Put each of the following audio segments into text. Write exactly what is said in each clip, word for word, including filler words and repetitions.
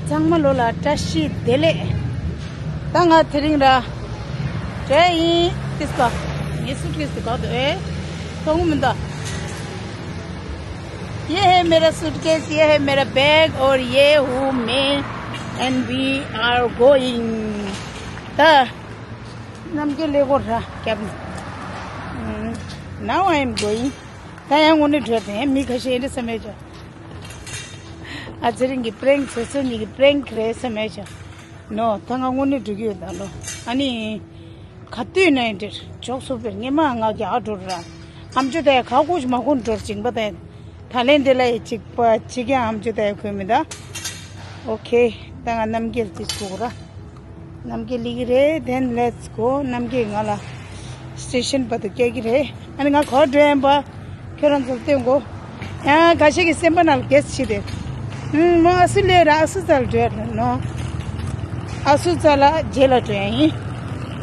ཚང་མ་ལོ་ལ་བཀྲ་ཤིས་བདེ་ལེགས། ད་ང་དེ་རིང་ར་བྲོས་ཡིན། ཏིས་པ། ངའི་སུཊ་ཀེས་དེ་ག་འདུག་ཨེ། མཐོང་གི་མི་འདུག ये है मेरा सूटकेस, ये है मेरा बैग और ये हूँ मैं। And we are going. ད་རྣམ་རྒྱལ་ལས་སྒོ་ར་རྒྱབ་ནས། Now I am going. ད་ཡང་དངོས་གནས་བྲོས་ཏེ་མི་ཁ་ཤས་ཡིན་ན་བསམ་མེད་ཅོ། ཨ་ཚེ་རིང་གི་པྲེང་ཚེ་ཚེ་གཉིས་ཀྱི་པྲེང་རེད་བསམ་མེད་ཅོ། ནོ། ད་ང་དངོས་གནས་འགྲོ་གི་ཡོད་ད་ལོ། ཨ་ནི། ག་དུས་ན་ཡིན་འདིར་འཇོག་སོ་པེར་ངེ་མ་ང་རྒྱ་འགྲོ་ར། ཨམ་ཅོ་དེ་ག་ཀུ་ཅི་མ་ཀུན་འགྲོར་ཅིང་པ་དེ། ད་ལན་དེ་ལ་ཡི་གཅིག་པ་གཅིག་ཡང་ཨམ་ཅོ་དེ་ཁོས་མི་ད། ཨོ་ཁེ། ད་ང་རྣམ་རྒྱལ་དེ་ཚུགས་ར། རྣམ་རྒྱལ་ལི་གི་རེད། Then let's go. རྣམ་རྒྱལ་ང་ལ་སི་ཊེ་ཤན་བར་དུ་སྐྱེལ་གི་རེད། ཨ་ནི་ང་ག་བར་འགྲོ་ཡིན་པ། ཁྱོད་རང་ཚོར་སྟོན་གོ། ཡང་ཁ་ཤས་ཀྱི་སེམས་པ་ནང་གེས་ཕྱི་དེ། ཧུམ། མོ་ཨ་སུ་ལས་ར་ཨ་སུ་ཙལ་བྲོས་ལ་ནོ། ཨ་སུ་ཙལ་ལ་རྗེས་ལ་བྲོས་ཡིན།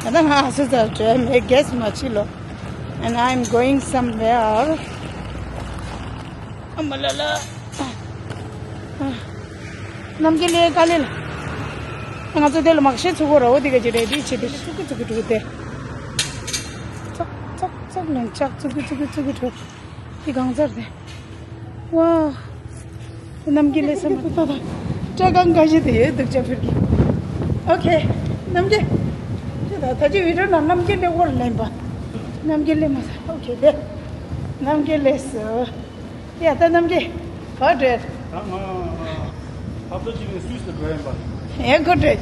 ད་ང་ཨ་སུ་ཙལ་བྲོས་མེད། གེས་མ་ཕྱི་ལོ། And I'm going somewhere. ཨ་མ་ལ་ལ། རྣམ་རྒྱལ་ལས་ཀ་ལས་ལ། ང་ཚོ་དེ་ལ་མག་ཤེས་ཚུགས་གོ་ར། འོ་དེ་ག་ཅི་རེད། དེ་ཆེ་དེ་ཚུགས་ཀི་ཚུགས་ཀི་འགྲོ་དེ། ཙག་ཙག་ཙག་ལན་ཙག་ཚུགས་ཀི་ཚུགས་ཀི་ཚུགས་ཀི་འགྲོ། དེ་གང་ཚར་དེ། ཝ། རྣམ་རྒྱལ་ལས་སམ་པ་ད་ད། སྐྲ་རྐང་འགའ་ཞིག་དེ་ཡོད་འདུག་ཅག་ཕིར་གི། ཨོ་ཁེ། རྣམ་རྒྱལ། ཁྱོད་ད་ད་ཅི་བི་ཌི་ཡོ་ནང་རྣམ་རྒྱལ་ལས་སྐོར་ལེན་པ། རྣམ་རྒྱལ་ལས་མ་ས། ཨོ་ཁེ་དེ། རྣམ་རྒྱལ་ལས་སུ། ཡ་ད་རྣམ་རྒྱལ། ག་འདྲེ། ད་ང་། ཧབ་ཏ་གཅིག་ནས་སུད་སི་འགྲོ་ཡིན་པ། ཨེ་ག་འདྲེ།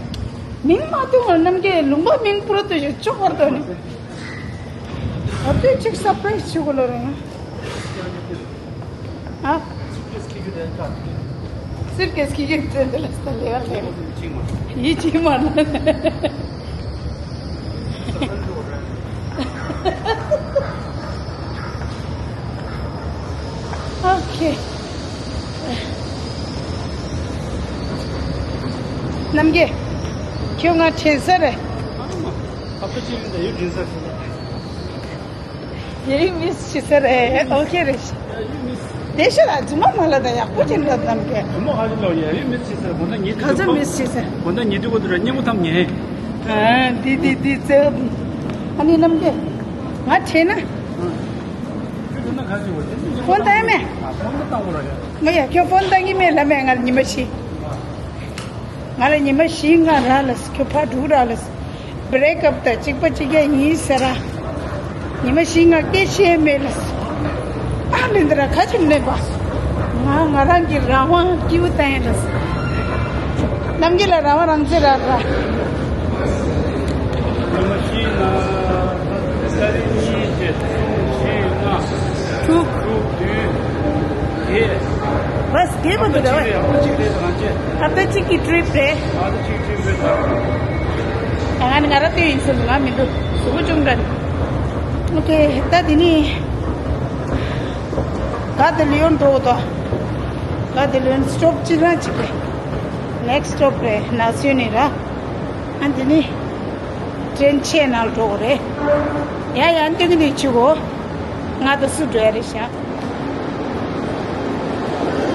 མིང་མ་ཐུང་བ་རྣམ་རྒྱལ་ལུང་པ་མིང་པུ་ར་ཏུ་ཞིག་ཅོག་བར་དོ་ནི། ཨ་ཏུ་ཅིག་སར་པ་རའི་སི་བྱེད་དགོས་ལོ་རེད་ང་། ཨ། སུཊ་ཀེས་ཁྱི་གི་དེ་ལ་སྟ་ལེ་བ་ལེ། ཡིད་ཆེས་མ་ན། ཨོ་ཁེ། རྣམ་རྒྱལ། ཁྱོད་ང་དྲན་ས་རེད། ཨ་མ། ཨ་ཕ་ཅི་ཡིན་ད་ཡོད་དྲན་ས་རེད། ཡེ་རིང་མིས་བྱེད་ས་རེད། ཨོ་ཁེ་རེད། ཡེ་རིང་མིས། དེ་ཤོད་ལ་རྫུན་མ་མ་ལ་ད་ཡག་པོ་ཅན་ལ་རྣམ་རྒྱལ། རྫུན་མ་ཧ་ཅི་ལོ་ཡེ་རིང་མིས་བྱེད་ས་རེད། གོ་ན་ཉེ་ག་ཚོད་མིས་བྱེད་ས། གོ་ན་ཉེ་དུ་གོ་དུ་ར་སྙན་མོ་ཐམ་ཉེ། ཨ་འདི་འདི་འདི་ཚེ། ཨ་ནི་རྣམ་རྒྱལ། ང་དྲན་ན། ཁྱོད་དྲན་ན་ག་ཅི་བ་དེ་འདི་ཕོན་བཏང་མེད། ཨ་ཕོན་བཏང་གོ་ར་ཡ། ང་ཡ་ཁྱོད་ཕོན་བཏང་གི་མེད་ལ་མེད། ང་ཉི་མ་ཤི། ང་ལ་ཉི་མ་བཞི་ལྔ་རག་ལས། ཁྱོད་ཕར་འགྲོ་རག་ལས། བྷི་རེག་ཨབ་དང་གཅིག་པ་གཅིག་རྐྱང་ཡིན་ཟེར་ར། ཉི་མ་བཞི་ལྔ་སྐད་ཆ་མེད་ལས། ཨ་ལེ་འདི་ར་ཁ་ཆེམས་ལེན་པ། ང་ང་རང་གི་རང་དབང་སྐྱིད་པོ་བཏང་ཡིན་ལས། རྣམ་རྒྱལ་ལ་རང་དབང་རང་བཙན་རག་ར། ཉི་མ་བཞི་ལྔ། ཏ་རིག་གཉིས་བརྒྱད་གསུམ་བཞི་ལྔ། དྲུག་དྲུག་བདུན། བརྒྱད། བས་བརྒྱད་པ་འདུག་ར་བས། ཨ་ད་གཅིག་རེད་ང་ཚོ། ཨ་ད་གཅིག་གི་ཊི་རིབ་རེད། ཨ་ད་གཅིག་ཊི་རིབ་རེད་ད། ང་ནི་ང་ར་ལྟོས་ཡིན་ཟེར་ང་མི་འདུག་གཟུགས་པོ་ཅུང་འདྲ། ཨོ་ཁེ་ད་དེ་ནི། ག་དེ་ལིའོན་འགྲོ་དོ། ག་དེ་ལིའོན་སི་ཊོབ་གཅིག་རང་གཅིག་རེད། ནེག་སི་ཊོབ་རེད་ན་སུ་ནི་ར། ཨ་འདི་ནི། ཊེན་ཆེ་ནང་འགྲོ་གི་རེད། ཡ་ཡ་འདི་གི་ནི་ཆུ་གོ། ང་དང་སུ་འགྲོ་ཡ་རེད་ཤག་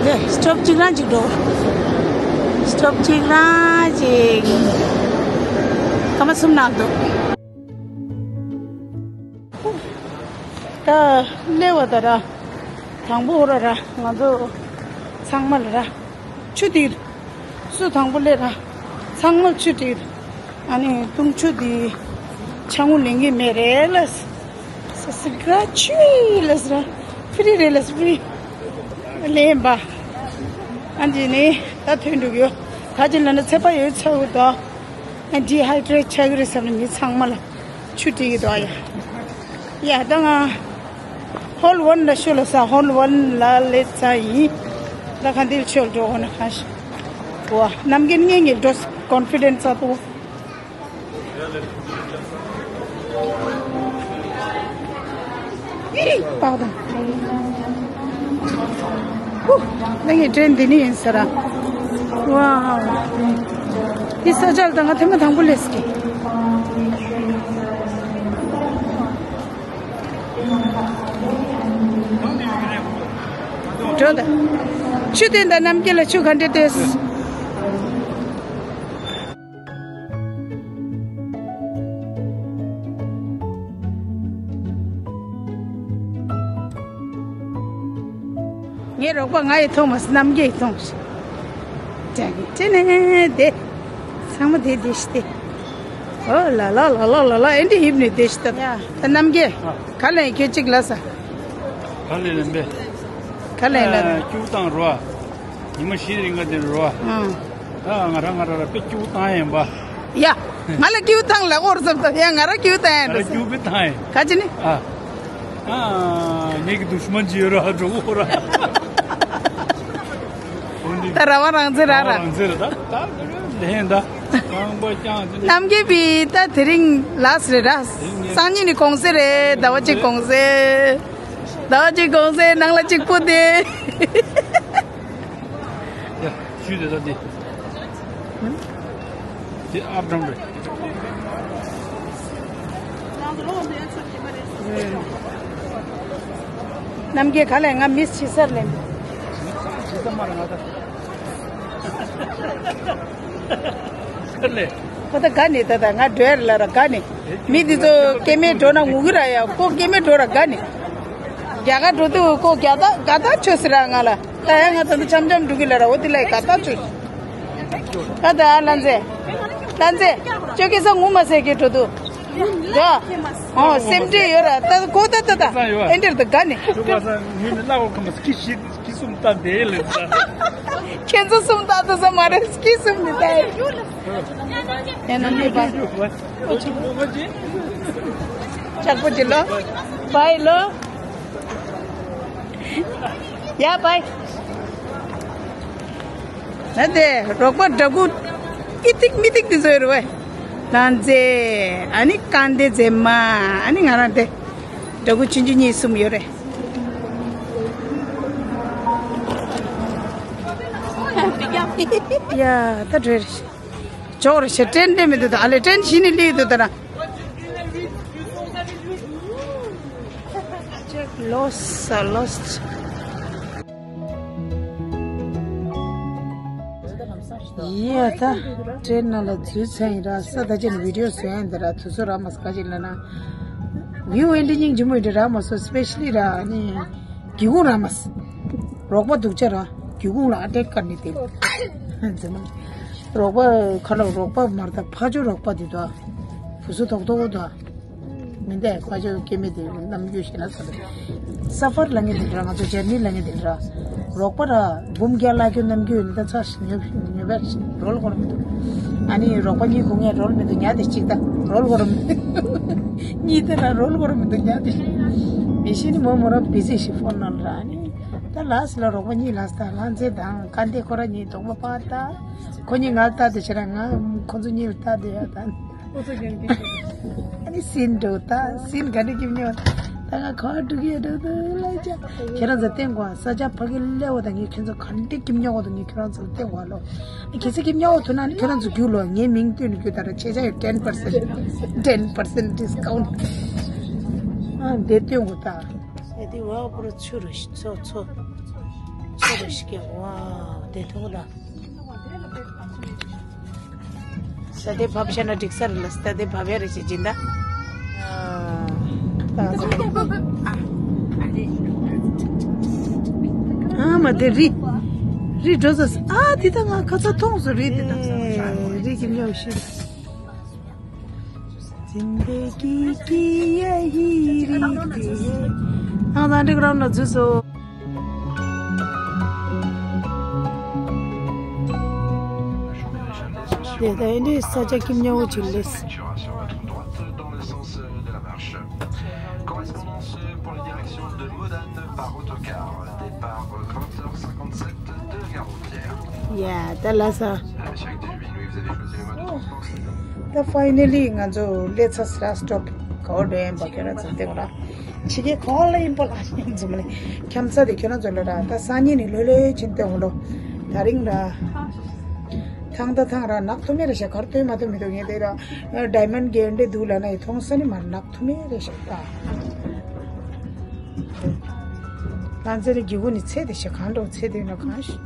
ལེ། སི་ཊོབ་གཅིག་རང་གཅིག་འགྲོ། སི་ཊོབ་གཅིག་རང་གཅིག་སྐར་མ་གསུམ་ནང་འདུག་ད་སླེབས་པ་ད་ར། དང་པོ་ར་ར་ང་ཚོ་ཚང་མ་ལ་ར། ཆུ་དེ། སུ་དང་པོ་སླེབས་ར། ཚང་མ་ཆུ་དེ། ཨ་ནི་བཏུང་ཆུ་དེ། ཆང་མོ་ལེན་གི་མེད་རེད་ལ། ས་སི་ག་ཆུ་ལ་ས་ར། ཕི་རི་རེད་ལ་ས་ཕི་རི། ལེན་པ། ཨ་འདི་ནི་ད་ཐོན་འགྲོ་གི་ཡོད། ད་ཅི་ལ་ན་ཚད་པ་ཡོད་ཚ་བོ་དང་། ཨ་ཌི་ཧའི་ཌི་རེཊ་ཆགས་ཀྱི་རེད་བསམ་ནས་མི་ཚང་མ་ལ་ཆུ་སྤྲད་ཀྱི་འདུག་ཨ་ཡ། ཡ་ད་ང་ཧོལ་ཝན་ལ་ཤོད་ལ་ས་ཧོལ་ཝན་ལ་སླེབས་ཚར་ཡིན། ད་ག་འདིར་ཆོལ་འགྲོ་འོ་ན་གང་ཤེས། ཝ་རྣམ་རྒྱལ་ངེད་ངེད་འགྲོ་ཀོན་ཕི་ཌེན་སི་ཚ་ཏོ། ཨི་རི་པག་དང་། ཧུ། ད་ངའི་ཊེན་འདི་ནི་ཡིན་ས་ར། ཝའོ། འདི་ས་ཆ་ལ་ད་ང་ཐེངས་མ་དང་པོ་སླེབས་ཀྱི། འགྲོ་ད། ཆུ་དེ་འདི་རྣམ་རྒྱལ་ལ་ཆུ་ག་འདྲ་ལྟོས། རོགས་པ་ང་ཡི་མཐོང་མ་སོང་། རྣམ་རྒྱལ་ཡི་མཐོང་། ཀྲེང་ཀྲེང་ནེ་དེ། ཚང་མ་དེ་དེ་ཤི་དེ། ཨོ་ལ་ལ་ལ་ལ་ལ་ལ། ཨེ་འདྲ་ཡིབ་ནས་དེ་ཤི་ད། ཡ་ད་རྣམ་རྒྱལ། ཨ། ག་ལ་ཡིན་ཁྱོད་གཅིག་ལ་ས། ག་ལ་ཡིན་པས། ག་ལ་ཡིན་ལ། ཨ། སྐྱུག་བཏང་རོ། ཉི་མ་བཞི་རིང་ག་དེ་རོ། ཨང་། ད་ང་རང་ང་རང་ལ་དཔེ་སྐྱུག་བཏང་ཡིན་པ། ཡ། ང་ལ་སྐྱུག་བཏང་ལ་ཨོར་ཙམ་ད། ཡ་ང་རང་སྐྱུག་བཏང་ཡིན་ང་རང་འགྲོ་ས། སྐྱུག་པའི་བཏང་ཡིན། ག་ཅི་ནི། ཨ། ཨ། ངེད་ཀྱི་དུ་ཤི་མ་ཇི་ཡོད་ར་འགྲོ་གོ་ར། ད་ར་བ་རང་ཚེ་ར་ར། རང་ཚེ་ར་ད་ད་ལེན་ད། རྐང་པ་བརྐྱངས་ཏེ། རྣམ་རྒྱལ་པི་ད་དེ་རིང་ལ་སི་རེད་ར། སང་ཉིན་ནི་གུང་སེང་རེད། ཟླ་བ་གཅིག་གུང་སེང་། ཟླ་བ་གཅིག་གུང་སེང་ནང་ལ་གཅིག་པུ་དེ། ཡ། ཞུས་དེ་ད་དེ། དེ་ཨབ་ཌམ་རེད། རྣམ་རྒྱལ་ག་ལས་ང་མིས་ཕྱི་སར་ལེན། ཕྱི་སར་མ་རེད་ང་ད། ག་ལས། ཁོ་ད་དགའ་ནི་ད་ད་ང་འགྲོ་ཡ་རེད་ལ་ར་དགའ་ནི། མི་འདི་ཚོ་སྐྱེ་དམན་འགྲོ་ན་ངུ་གི་ར་ཡ། ཁོ་སྐྱེ་དམན་འགྲོ་ར་དགའ་ནི། རྒྱ་གར་འགྲོ་དུས་ཁོ་རྒྱ་ད་དགའ་ད་ཆོས་སི་ར་ང་ལ། ད་ཡ་ང་ད་ད་འཆམ་འཆམ་འགྲོ་གི་ལ་ར། འོ་དེ་ལ་དགའ་ད་ཆོས། ད་ད་ཨ་ལ་མཛེས། ལ་མཛེས། ཅོ་ཀེ་ས་ངུ་མ་ཟེར་གི་འགྲོ་དུས། ད། ཨོ་སེམས་ཁྲལ་ཡོད་ར། ད་གོ་ད་ད་ད། ཨེ་འདྲར་ད་དགའ་ནི། ཅོ་ཀེ་ས་ངུ་ནི་ལ་འོ་ཁ་མ་སྐྱི་ཤི། ཁྱི་གསུམ་ལྟ་བསྡད་ལེ་ས། ཁྱེད་ཚོ་གསུམ་ལྟ་དུ་ས་མ་རེད། ཁྱི་གསུམ་ནི་ལྟ་ཡི། ཡ་ན་མི་པ། ཅག་པོ་ཅི་ལོ། བའི་ལོ། ཡ་བའི། ན་དེ་རོགས་པ་འདྲ་གུ། ཨི་ཐིག་མི་ཐིག་དེ་ཚོ་ཡོད་རེད་བས། ན་མཛེས། ཨ་ནི་ཀན་དེ་མཛེས་མ། ཨ་ནི་ང་རང་དེ། འདྲ་གུ་ཆུང་ཆུང་གཉིས་གསུམ་ཡོད་རེད། ཡ་ད་བྲོས་རེད། ཇོག་རེད་ཤག་ཏྲེན་ཏྲེན་མི་འདུག་ད་ཨ་ལེ་ཏྲེན་གཞི་ནས་སླེབས་འདུག་ད་ན། Lost, lost. ཡ་ད་ཏྲེན་ནང་ལ་འཛུལ་ཚར་ཡིན་ར། ས་ད་ཅན་བི་ཌི་ཡོ་བཟོ་ཡ་འདི་ར། དུས་ཚོད་རག་མ་སོང་། ག་ཅིག་ལ་ན་བིའུ་ཨེ་འདྲ་སྙིང་རྗེ་མོ་ཡིན་འདྲ་རག་མ་སོང་། སི་པེ་ཤ་ལི་ར་ཨ་ནི། སྒེའུ་ཁུང་རག་མ་སོང་། རོགས་པ་སྡུག་ཅག་ར་སྒེའུ་ཁུང་ལ་ཨ་ཏེ་བཀར་ནས་བསྡད། རྫུན་མ། རོགས་པ་ཁ་ལོ་རོགས་པ་མར་ད་ཕ་ཇོ་རོགས་པ་དེ་དོ། བུ་སུ་ཐོག་ཐོག་དོ། མི་འདས་ཕ་ཇོ་སྐྱེ་མེད་དེ་རྣམ་རྒྱུད་ཤེས་ན་ས་རེད། ས་ཕར་ལ་ངེས་དེ་འདྲ། ང་ཚོ་ཇར་ནི་ལ་ངེས་དེ་འདྲ། རོགས་པ་ར་འབུམ་རྒྱ་ལ་ཁྱོད་རྣམ་རྒྱུད་ནི་ད་ཚ་ཞིག་ཉོ་ཉོ་བས་རོལ་གོར་མི་འདུག་ཨ་ནི་རོགས་པ་གཉིས་གོ་ངས་རོལ་མི་འདུག་ཉ་དེ་གཅིག་ད་རོལ་གོར་མི་འདུག་གཉིས་དེ་ལ་རོལ་གོར་མི་འདུག་ཉ་དེ། མི་ཤེས་ནི་མོ་མོ་ར་བི་ཟི་ཞིག་ཕོན་ནང་ར་ཨ་ནི། ད་ལ་སི་ལ་རོགས་པ་གཉིས་ལ་སི་ད་ལ་མཛེས་དང་ཀ་འདི་ཁོ་ར་གཉིས་དོགས་པ་པ་ད། ཁོ་གཉིས་ང་ལ་ལྟ་དེ་ཤེས་ར། ང་ཁོ་ཚོ་གཉིས་ལ་ལྟ་དེ་ཡ་ད། ཨ་ནི་སིན་འགྲོ་ད། སིན་ག་འདྲ་སྐྱིད་ཉོ། ད་ང་ཁ་འགྲོ་གི་འགྲོ་དུ་ལ་ཅག་ཁྱེད་རང་ཚོ་བསྟན་དགོས། ས་ཆ་ཕ་གི་ལེ་བོ་ད་ངས་ཁྱེད་ཚོ་ག་འདྲ་སྐྱིད་ཉོ་གོ་ད་ངས་ཁྱེད་རང་ཚོ་བསྟན་དགོས་ལོ། ཨ་ཁྱེད་ཚོ་སྐྱིད་ཉོ་གོ་ཐུབ་ན་ནི་ཁྱེད་རང་ཚོ་རྒྱུགས་ལོ། ངའི་མིང་བཏོན་ནས་རྒྱུགས་ད་ར་ཆེ་ཆ་ཡོད། ten percent ten percent discount། ཨ་འདི་བཏོན་དགོས་ད། ཨ་འདི་བ་པུ་ར་ཆུ་རུ་ཤི་ཚོ་ཚོ་ཆུ་རུ་ཤི་ཀེ་བ་དེ་ཐུག་ད། ས་དེ་བབ་ཤ་ན་འགྲིག་ས་རེད་ལ། ས་དེ་བབ་ཡ་རེད་ཅེས་སྦྱིན་བདག་ཨ་མ་དེ་རི། རི་འགྲོ་ས། ཨ་དེ་ད་ང་ཁ་ཚ་མཐོང་སོང་། རི་དེ་ད་རི་གི་མྱོ་ཤི། ཛིན་དེ་གི་གི་ཡ་ཧི་རི་དེ། ཨ་ད་འགྲིག་རང་ལ་འཛུལ་སོང་། དེ་ལྟ་ཡིན་དུས་ས་ཆ་ཁྱིམ་ཉག་པོ་ཅིག་ལས། Correspondance pour la direction de Modane par autocar, départ vingt heures cinquante-sept de la gare routière. ཡ་ད་ལ་ས། Monsieur Active, vous avez choisi le mode de transport. ད་ཕའི་ནལ་ལི་ང་ཚོ་སླེབས་ཚར་ས་ར། སི་ཊོབ་ག་བར་འགྲོ་ཡིན་པ་ཁྱོད་རང་ཚོ་བལྟས་གོ་ར། ཕྱི་རྒྱལ་ག་བ་ལ་ཡིན་པ་ལ་ཡིན་ཙམ་ལས་ཁྱམས་ཚ་དེ་ཁྱོད་རང་ཚོ་ལ་ར། ད་སང་ཉིན་ནི་ལྷོད་ལྷོད་ཕྱིན་ཏེ་འོང་ལོ། ད་རིང་ར་ཐང་ད་ཐང་ར་ནག་ཐུ་མེ་རེ་ཤ་གར་སྟོན་མ་ཐུབ་མི་འདུག་ངས་དེ་ར་ཌའི་མོན་ཌི་གི་འདྲེ་འདུག་ལ་ན་ཡི་མཐོང་ས་ནི་མར་ནག་ཐུ་མེ་རེ་ཤ་ད། ང་ཚེ་རི་གི་གུ་ནི་ཚེ་དེ་ཤ་གང་འགྲོ་ཚེ་དེ་ན་གང་ཤི།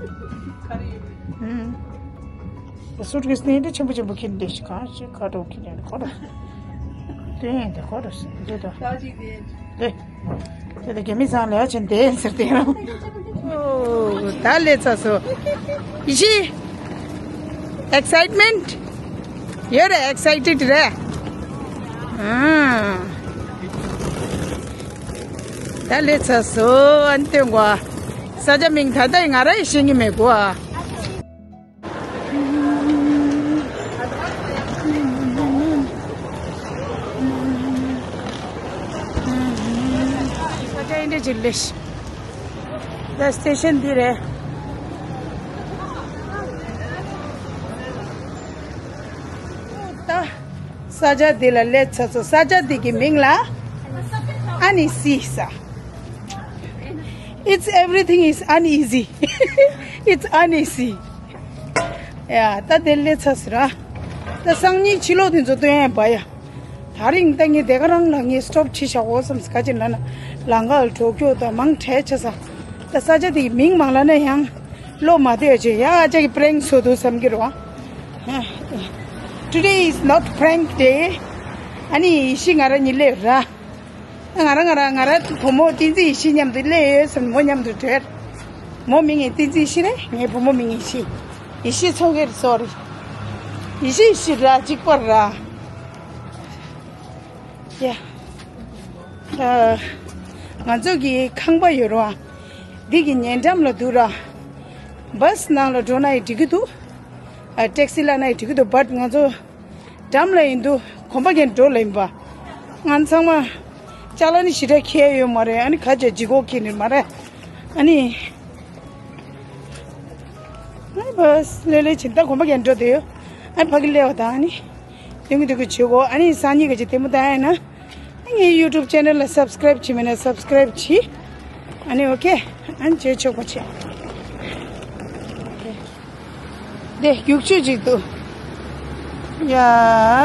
ཨུམ། སུཊ་ཀེ་སི་ནི་འདི་ཆེན་པོ་ཆེན་པོ་ཁྱེར་འདི་ཤི་གང་ཤི་ཁ་དྲོ་ཁྱེར་ནས་ཁོ་ར། དེ་ཡིན་དེ་ཁོ་ར་སི་འདི་དོ། དེ་དེ་རྒྱ་མི་ཚང་ལས་ཆེན་དེ་ཟེར་དེ་རང་། ཨོ། ད་སླེབས་ཚར་སོང་། ཡེ་ཤེས། ཨེག་སའེཊ་མེན་ཊི། ཡོད་རེད། ཨེག་སའེ་ཊེཌ་རེད། ཨ། ད་སླེབས་ཚར་སོང་། ཨ་ནི་སྟོན་གོ། ས་ཆ་མིང་ད་ལྟ་ང་རང་ཡང་ཤེས་ཀྱི་མེད་གོ། ཨ། ས་ཆ་འདི་འདྲ་ཅིག་སླེབས་ཤག་ད་སི་ཊེ་ཤན་འདི་རེད། ད་ས་ཆ་འདི་ལ་སླེབས་ཚར་སོང་། ས་ཆ་འདི་གི་མིང་ལ་ཨ་ནི་སི་ཟེར། It's everything is uneasy. It's uneasy. ཡ། ད་དེ་སླེབས་ཚར་ཟིན་ར། ད་སང་ཉིན་ཕྱི་ལོགས་དེ་ཚོ་སྟོན་ཡ་བ་ཡ། ད་རིང་ད་ངས་དེ་ག་རང་ལ་ངས་སི་ཊོབ་བྱེད་བཞག་འོ་བསམ་སི། ག་ཅི་ན་ན་ལམ་ཁ་ལ་འགྲོ་སྐྱོད་ད་མང་དྲགས་ཆགས་ས། ད་ས་ཆ་དེ་གི་མིང་མང་ལ་ན་ཡང་བློ་མ་བདེ་བ་བྱེད་ཡ། ཨ་ཅག་གི་པི་རེང་བཟོ་འདུག་བསམ་གྱི་རེད་བ། Today is not prank day. ཨ་ནི་ཡེ་ཤེས་ང་རང་གཉིས་སླེབས་ར། ང་རང་ང་རང་ང་རང་བུ་མོ་བསྟན་འཛིན་ཡེ་ཤེས་མཉམ་དུ་སླེབས་ཡོད་བསམ། མོ་མཉམ་དུ་བྲོས། མོ་མིང་ངས་བསྟན་འཛིན་ཡེ་ཤེས་རེད། ངའི་བུ་མོ་མིང་ཡེ་ཤེས། ཡེ་ཤེས་ཚོགས་རྒྱལ། སོ་རི། ཡེ་ཤེས་ཡེ་ཤེས་ར། གཅིག་པ་ར། ཡ། ཨ། ང་ཚོ་གི་ཁང་པ་ཡོད་ར། འདི་གི་ཉེ་འགྲམ་ལ་འདུག་ར། བྷ་སི་ནང་ལ་འགྲོ་ན་ཡང་འགྲིག་གི་འདུག་ཨ། ཊེག་སི་ལ་ན་ཡང་འགྲིག་གི་འདུག་བཊ་ང་ཚོ་འགྲམ་ལ་ཡིན་དུས་གོམ་པ་རྒྱག་འགྲོ་ལ་ཡིན་པ། ང་ཚང་མ་ཅ་ལག་ནི་ཞེ་དྲག་འཁྱེར་ཡོད་མ་རེད། ཨ་ནི་ཁ་ཆེ་ལྗིད་ཁོག་འཁྱེར་ནི་མ་རེད། ཨ་ནི་ཨ་ནི་བྷ་སི་ལེ་ལེ་ཕྱིན་ད་གོམ་པ་རྒྱག་འགྲོ་བསྡད་ཡོད། ཨ་ནི་ཕ་གི་སླེབས་པ་དང་ཨ་ནི་དེ་གི་དེ་གི་བྱེད་དགོས། ཨ་ནི་སང་ཉིན་ག་ཅིག་ལྟད་མོ་ལྟ་ཡ་ཡིན་ན། ངའི་ཡུ་ཊུབ་ཅེ་ནལ་ལ་སབ་སི་ཀ་རེབ་བྱེད་མེད་ན་སབ་སི་ཀ་རེབ་བྱེད། ཨ་ནི་ཨོ་ཁེ། ཨ་ནི་བྱེད་ཆོག་པ་བྱེད། དེ་རྒྱུག་ཆུ་ཅིག་འདུག་ཡ།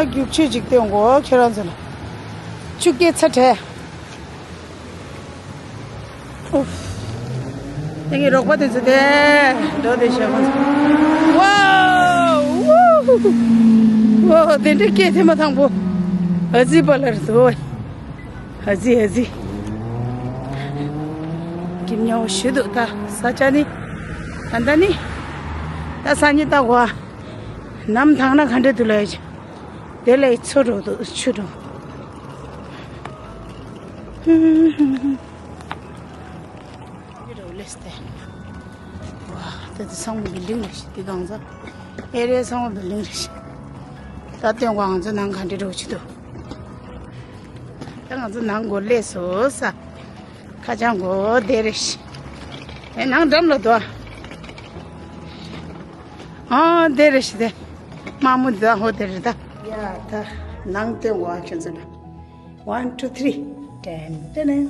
རྒྱུག་ཆུ་ཅིག་སྟོན་གོ་ཁྱེད་རང་ཚོ་ལ། ཆུ་སྐྱེས་ཚར་བྲལ། ཨུབ། ངའི་རོགས་པ་དེ་ཚོ་དེ་འགྲོ་དེ་བྱས་ཁོང་ཚོ། ཝའོ། ཝའོ། དེ་འདྲའི་སྐད་ཐེངས་མ་དང་པོ། ཨ་ཙི་པ་ལར་དོ། ཨ་ཙི་ཨ་ཙི། ཀྱི་མྱོང་ཞུ་འདུག་ད་ས་ཆ་ནི། ད་ད་ནི། ད་ས་ཉིད་ད་གོ། ནམ་ཐང་ན་ག་འདྲ་འདུག་ལ་ཡ། དེ་ལ་ཡི་ཚོ་འགྲོ་འདུག་ཆུ་འགྲོ། འདི་རུ་སླེབས་ཏེ། ཝ། ད་དེ་ཚང་མ་བིལ་ཌིང་རེད་ཤག་དེ་གང་ཚ། ཨེ་རི་ཡ་ཚང་མ་བིལ་ཌིང་རེད་ཤག་ད་སྟོན་གོ་ང་ཚོ་ནང་ག་འདྲ་འགྲོ་ཆུ་འདུག་ད་ང་ཚོ་ནང་སྒོ་སླེབས་སོང་ས། ཁ་བྱང་སྒོ་དེ་རེད་ཤག་ཨེ་ནང་འགྲམ་ལ་འདུག་ཨ་དེ་རེད་ཤག་དེ། དམར་མོ་འདི་ད་ཧོ་དེ་རེད་ད། ཡ་ད་ནང་སྟོན་གོ་ཁྱོད་ཚོ་ལ། One, two, three. ཏན་ཏན།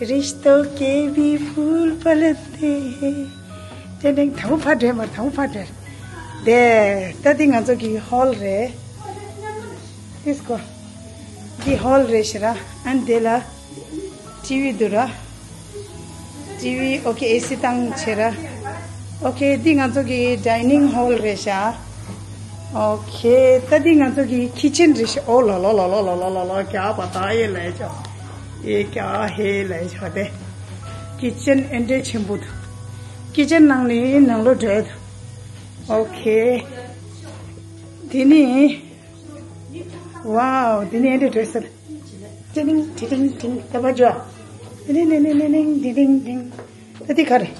རིཤ་ཏོ་ཀེ་བི་ཕུལ་པ་ལ་ཏེ། ཏན་ཏན། དང་པོ་ཕར་འགྲོ་མ། དང་པོ་ཕར་འགྲོ། དེ་ད་འདི་ང་ཚོ་གི་ཧོལ་རེད། ཨིས་ཀོ། འདི་ཧོལ་རེད་ཤག་ར། ཨན་དེ་ལ་ཊི་ཝི་འདུག་ར། ཊི་ཝི། ཨོ་ཁེ། ཨེ་སི་བཏང་བྱས་ར། ཨོ་ཁེ། འདི་ང་ཚོ་གི་ཌའི་ནིང་ཧོལ་རེད་ཤག་ཨོ་ཁེ། ད་འདི་ང་ཚོ་གི་ཁི་ཆན་རེད་ཤག་ཨོ་ལ་ལ་ལ། ཀྱ་པ་ད་ཨེ་ལས་ཆོ། ཨེ་ཀྱ་ཧེ་ལས་ཆོ་དེ། ཁི་ཆན་ཨེ་འདྲའི་ཆེན་པོ་འདུག་ཁི་ཆན་ནང་ནས་ནང་ལོགས་འགྲོ་ཡ་འདུག་ཨོ་ཁེ། དེ་ནི། ཝའོ། དེ་ནི་ཨེ་འདྲའི་འགྲོ་ས་རེད། ཏི་ལིང་ཏི་ལིང་ཏིང་། ད་པ་ཇོ། ཏི་ལིང་ཏི་ལིང་ཏི་ལིང་ཏི་ལིང་ཏི་ལིང་། ད་འདི་ག་རེད།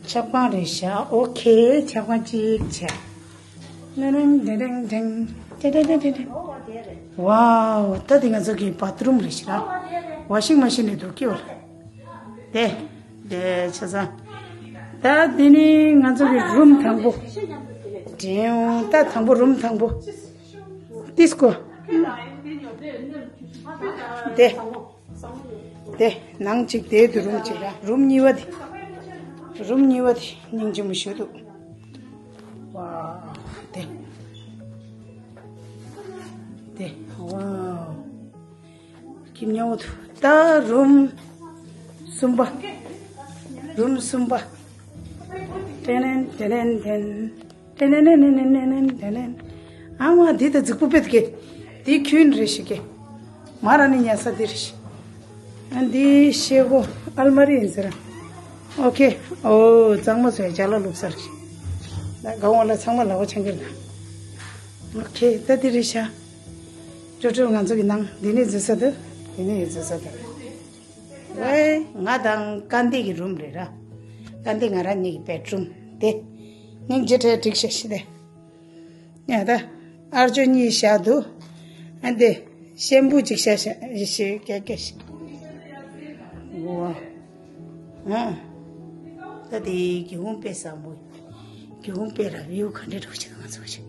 ཆབ་ཁང་རེད་ཤག་ཨོ་ཁེ། ཆབ་ཁང་གཅིག་བྱས། ཏི་ལིང་ཏི་ལིང་ཏིང་། ཏི་ལིང་ཏི་ལིང་ཏིང་། ཝའོ། ད་འདི་ང་ཚོ་གི་བཱ་ཐི་རུམ་རེད་ཤག་ཝ་ཤིང་མ་ཤིན་ནས་འདུག་ཀི་ཝ་ལ། དེ། དེ་ཆ་ཚང་། ད་འདི་ནི་ང་ཚོ་གི་རུམ་དང་པོ། དྲན་འོང་། ད་དང་པོ་རུམ་དང་པོ། ཏིས་ཀོ། དེ། དེ་ནང་གཅིག་དེ་དུ་རུམ་གཅིག་ར། རུམ་གཉིས་པ་དེ། རུམ་གཉིས་པ་དེ་སྙིང་རྗེ་མོ་ཞེ་འདུག་ཝའོ། དེ། དེ། ཝའོ། ཁྱི་མྱོང་དུ། ད་རུམ་གསུམ་པ། རུམ་གསུམ་པ། ཏན་ཏན་ཏན་ཏན། ཏན་ཏན་ཏན་ཏན། ཨ་མ་འདི་ད་རྫིག་པོ་དཔེ་འདུག་གེ། འདི་ཁྱོན་རེ་ཞིག་གེ། མ་ར་ནི་ཉལ་ས་འདི་རེ་ཞིག་ཨ་འདི་ཤེལ་སྒོ། ཨལ་མ་རི་ཡིན་ཟེར། ཨོ་ཁེ། ཨོ་གཙང་མ་བཟོས་ཅ་ལག་བླུགས་ཚར་གི། ད་གང་བ་ལ་ཚང་མ་ལ་བ་ཆང་གིར་ད། ཨོ་ཁེ། ད་འདི་རེད་ཤག་ཅོ་ཅོ་ང་ཚོ་གི་ནང་འདི་ནས་འཛུལ་ས་དུ། འདི་ནས་འཛུལ་ས་དུ། ཝེ། ང་དང་ཀན་ཏི་གི་རུམ་རེད་ར། ཀན་ཏི་ང་རང་གཉིས་ཀྱི་བེད་རུམ་དེ། སྙིང་རྗེ་ཁྲལ་འགྲིག་ཤག་ཤི་དེ། ཡ་ད། ཨར་ཅོ་གཉིས་བཞག་འདུག་ཨ་འདི། ཤེམ་པུ་གཅིག་བཞག་ཤག་ཡེ་ཤེས་ཀྱེ་ཀྱེ་ཤི། ཝ། ཨ། ད་དེ་སྒེའུ་ཁུང་དཔེ་བཟང་པོ། སྒེའུ་ཁུང་དཔེ་ར་བིའུ་ག་འདྲ་འགྲོ་ཆེ་ང་ཚོ་ཆེ།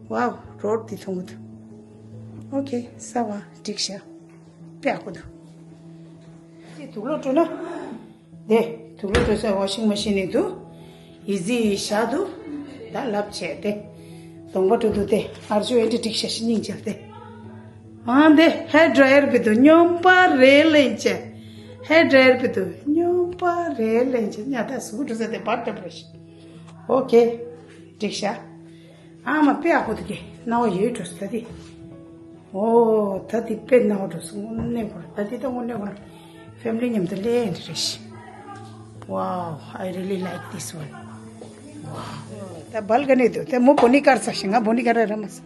ཝའོ། རོཌ་འདི་མཐོང་གི་འདུག་ཨོ་ཁེ། ས་བ་འགྲིག་ཤག་དཔེ་ཡག་པོ་འདུག་ཅི་དུག་ལོག་འགྲོ་ན། དེ། དུག་ལོག་འགྲོ་ས་ཝ་ཤིང་མ་ཤིན་ནས་འདུག་ཡི་ཟི་བཞག་འདུག་ད་ལབ་བྱས་ཏེ། གདོང་པ་འགྲོ་འདུག་སྟེ། ཨར་ཅོ་ཨེ་འདྲ་འགྲིག་ཤག་ཤི་སྙིང་རྗེ་སྟེ། ཨང་དེ་ཧེར་ཌ་རའི་ཡར་བི་དུ་སྨྱོན་པ་རེད་ལེན་ཆེ། ཧེར་ཌ་རའི་ཡར་བི་དུ་སྨྱོན་པ་རེད་ལེན་ཆེ། ཉ་ད་གཟུགས་འགྲོ་ས་དེ་བར་དེ་བར་ཤི། ཨོ་ཁེ། འགྲིག་ཤག་ཨ་མ་དཔེ་ཡག་པོ་འདུག་གི། སྣང་བ་ཡོད་འགྲོ་ས་ད་དེ། ཨོ། ད་འདི་དཔེ་སྣང་བ་འགྲོ་སོང་། དངོས་གནས་ཁོ་ར། ད་འདི་ད་དངོས་གནས་ཁོ་ར། ཕེ་མི་ལི་མཉམ་དུ་ལེན་འདི་རེད་ཤི། Wow, I really like this one. Wow. ད་བལ་ཀ་ནི་འདུག་ད་མོ་བོ་ནི་ཀར་ས་ཤི། ང་བོ་ནི་ཀར་ར་མ་ས།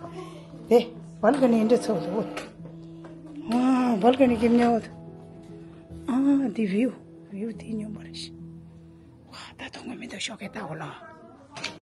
དེ། བལ་ཀ་ནི་འདི་ཚོ་འདུག་ཨ། བལ་ཀ་ནི་གི་མཉམ་འདུག་ཨ། འདི་བིའུ། བིའུ་འདི་སྨྱོན་པ་རེད་ཤི། ཝ། ད་དུང་མི་འདུག་ཤོག་གེ་ད་འོ་ལོ།